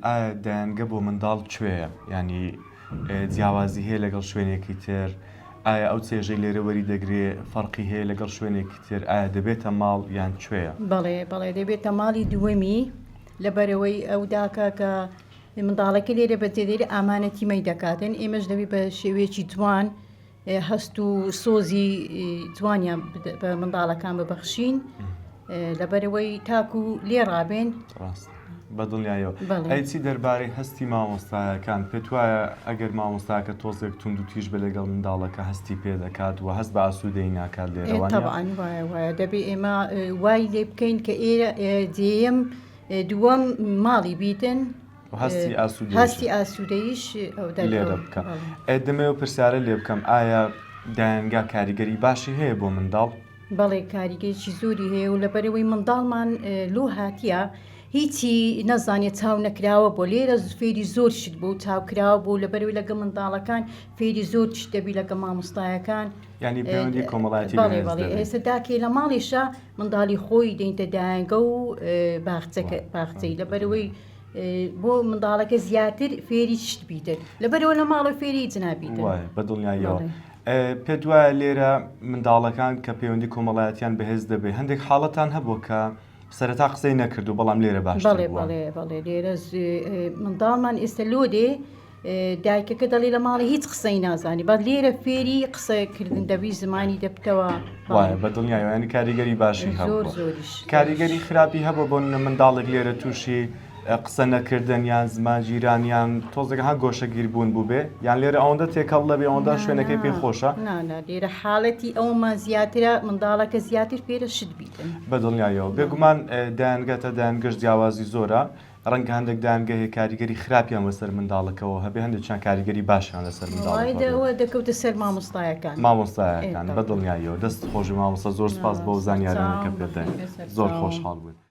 ئایا دایەنگە بۆ منداڵ کوێیە؟ یانی جیاوازی هەیە لەگەڵ شوێنێکی تر؟ ئایا ئەو چێژەی لێرە وەری دەگرێ فەرقی هەیە لەگەڵ شوێنێکی تر؟ ئایا دەبێتە ماڵ یان کوێیە؟ بەڵێ بەڵێ دەبێتە ماڵی دووەمی لەبەرئەوەی ئەو داکە کە منداڵەکە لێرە بەجێ دێرێ ئامانەتی مەی دەکاتن ئێمەش دەبی بە شێوەیەکی جوان هەست و سۆزی جوانیان بە منداڵەکان ببەخشین لەبەرەوەی تاکو لێ ڕابێن ڕاست بە دڵنیایەوە ئەی چی دەربارەی هەستی مامۆستایەکان پێت وایە ئەگەر مامۆستاکە تۆزێک توند و تیژ بە لەگەڵ منداڵەکە هەستی پێ دەکات و هەست بە ئاسوودەی ناکات لێرەوە تەبعەن وایە وایە دەبێ ئێمە وای لێ بکەین کە ئێرە جێیەم دووەم ماڵی بیتن هەستی ئاسوودەیش هەستی ئاسوودەیش ئەو دەر- لێرە بکە ئەی دەمەوێت پرسیارە لێ بکەم ئایا دایەنگا کاریگەری باشی هەیە بۆ منداڵ؟ بەڵێ کاریگەریی زۆری هەیە و لەبەرئەوەی منداڵمان لۆ هاتیە هیچی نەزانێت چاو نەکراوە بۆ لێرە فێری زۆر شت بوو چاوکراوە بوو لەبەرئەوەی لەگە منداڵەکان فێری زۆر شت دەبی لەگە مامۆستایەکان یانی پەیوەندی کۆمەڵایەتی بەڵێ بەڵێ ئێستا داکێ لە ماڵیشە منداڵی خۆی دەینتە دایەنگە و باخچەکە باخچەی لەبەرئەوەی بۆ منداڵەکە زیاتر فێری شت بیتن لەبەرەوە لە ماڵە فێری هیچ نابیتن وایە بە دڵنیاییەوە پێت وایە لێرە منداڵەکان کە پەیوەندی کۆمەڵایەتیان بەهێز دەبێت هەندێک حاڵەتان هەبووە کە سەرەتا قسەی نەکردو بەڵام لێرە باشتر بەڵێ بەڵێ بەڵێ لێرە منداڵمان ئێستا لۆ دێ دایکەکە دەڵێ لە ماڵی هیچ قسەی نازانی بەس لێرە فێری قسەکردن دەبی زمانی دەبتەوە. وایە بە دڵنیایەوە یانی کاریگەری باشی هەبووە زۆر زۆریش کاریگەری خراپی هەبووە بۆ نمونە منداڵێک لێرە تووشی قسە نەکردن یان زمان گیران یان تۆزێک ها گۆشەگیر بوون بووبێ یان لێرە ئەوەندە تێکەڵ دەبێ ئەوەندە شوێنەکەی پێ خۆشە نا نا لێرە حاڵەتی ئەومان زیاترە منداڵەکە زیاتر فێرە شت بیتن. بە دڵنیایەوە بێگومان دایەنگە تا دایەنگەش جیاوازی زۆرە ڕەنگە هەندێک دایەنگە هەیە کاریگەری خراپیان بەسەر منداڵەکەوە هەبێ هەندێکیان کاریگەری باشیان لەسەر منداڵەکە وای هەبێ. ئەوە دەکەوتە سەر مامۆستایەکان. مامۆستایەکان بە دڵنیاییەوە. دەست خۆش بێ مامۆستا زۆر سوپاس بۆ زانیارانە کە پێت داین زۆر خۆشحاڵ بووین.